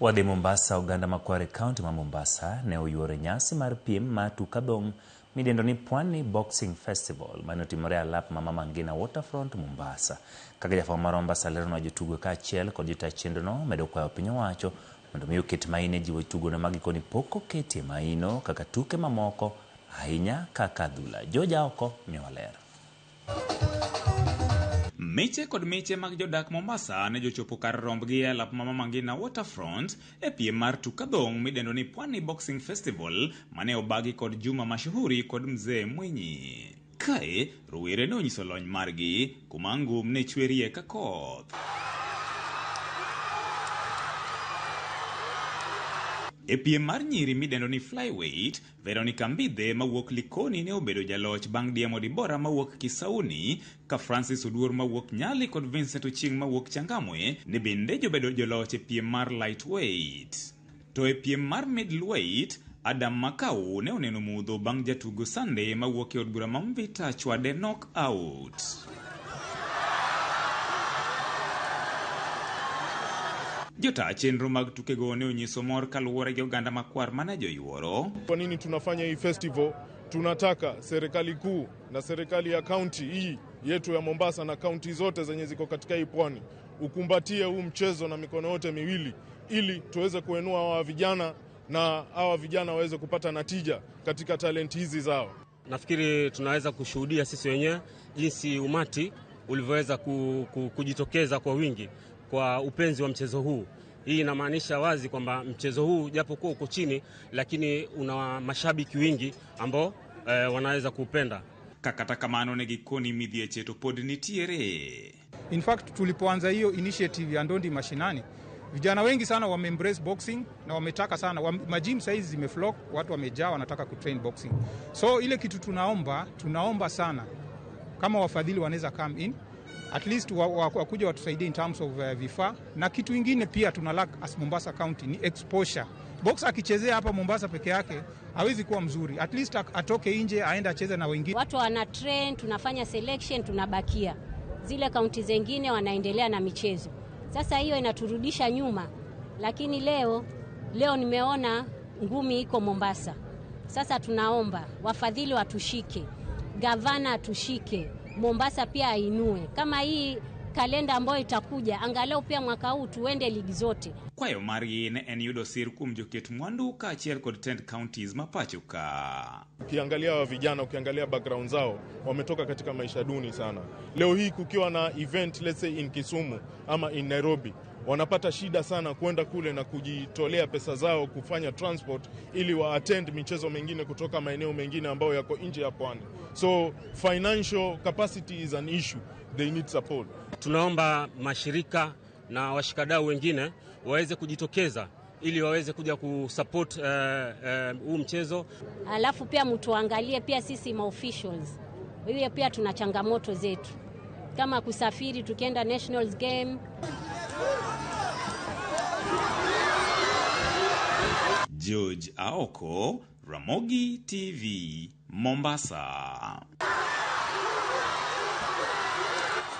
Wadhi Mombasa, oganda ma Kware County ma Mombasa ne oyuoro e nyasi mar piem mar tuk adhong' midendo ni Pwani Boxing Festival mane otimore e alap ma Mama Ngina Waterfront, Mombasa. Kaka jafwambo mar Mombasa leronwa jotugo kaachiel kod jotaa chenrono medo kwayo piny owacho mondo mi oket maino e jiwo tugono ma gikoni pok oketie maino kaka tuke mamoko ahinya kaka adhula. George Aoko miyowa ler. Miche kod miche mag jodak Mombasa ne jochopo kar rombgi e alap ma Mama Ngina Waterfront e piem mar tuk adhong' midendo ni Pwani Boxing Festival mane obagi kod Juma Mashuhuri kod Mzee Mwinyi. Kae, rowere ne onyiso lony margi kuma ngum ne chwerie ka koth. E piem mar nyiri midendo ni flyweight, Veronica Mbithe mawuok Likoni ne obedo jaloch bang' diemo Dibora mawuok Kisauni, ka Francis Oduor mawuok Nyali kod Vincent Ochieng' mawuok Changamwe ne bende jobedo joloch e piem mar lightweight. To e piem mar middleweight, Adam Makau ne oneno mudho bang' jatugo Sunday mawuok e od bura ma Mvita chwade knock out. Jotaa chenro mag tukego ne onyiso mor kaluwore gi oganda makwar mane joyuoro. Kwa nini tunafanya hii festival? Tunataka serikali kuu na serikali ya kaunti hii yetu ya Mombasa na kaunti zote zenye ziko katika hii pwani ukumbatie huu mchezo na mikono yote miwili, ili tuweze kuenua hawa vijana na hawa vijana waweze kupata natija katika talenti hizi zao. Nafikiri tunaweza kushuhudia sisi wenyewe jinsi umati ulivyoweza kujitokeza kwa wingi kwa upenzi wa mchezo huu. Hii inamaanisha wazi kwamba mchezo huu japokuwa uko chini, lakini una mashabiki wengi ambao wanaweza kuupenda. Kata kamano ne gikoni midhieche to pod nitiere. In fact, tulipoanza hiyo initiative ya ndondi mashinani, vijana wengi sana wame embrace boxing na wametaka sana. Magym saizi zimeflock, watu wamejaa wanataka kutrain boxing. So ile kitu tunaomba sana kama wafadhili wanaweza come in, at least wakuja watusaidie in terms of vifaa. Na kitu ingine pia tuna lack as Mombasa County ni exposure. Boxer akichezea hapa Mombasa peke yake hawezi kuwa mzuri. At least atoke nje aende acheze na wengine. Watu wana train, tunafanya selection, tunabakia. Zile kaunti zingine wanaendelea na michezo. Sasa hiyo inaturudisha nyuma. Lakini leo nimeona ngumi iko Mombasa. Sasa tunaomba wafadhili watushike, gavana atushike, Mombasa pia ainue. Kama hii kalenda ambayo itakuja, angalau pia mwaka huu tuende ligi zote. Kwayo margi ne en yudo sir kuom joket mwandu kaachiel kod tend counties ma pacho ka. Ukiangalia hawa vijana, ukiangalia background zao, wametoka katika maisha duni sana. Leo hii kukiwa na event, let's say in Kisumu ama in Nairobi, wanapata shida sana kwenda kule na kujitolea pesa zao kufanya transport ili wa attend michezo mengine kutoka maeneo mengine ambayo yako nje ya pwani. So financial capacity is an issue. They need support. Tunaomba mashirika na washikadau wengine waweze kujitokeza ili waweze kuja kusupport huu mchezo. Alafu pia mtuangalie pia sisi ma officials. Hiyo pia tuna changamoto zetu. Kama kusafiri tukienda nationals game. George Aoko, Ramogi TV, Mombasa.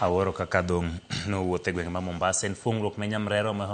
Awuoro kaka dhong' nowuotho e gwenge ma Mombasa en fuong'ruok ne nyamrero ma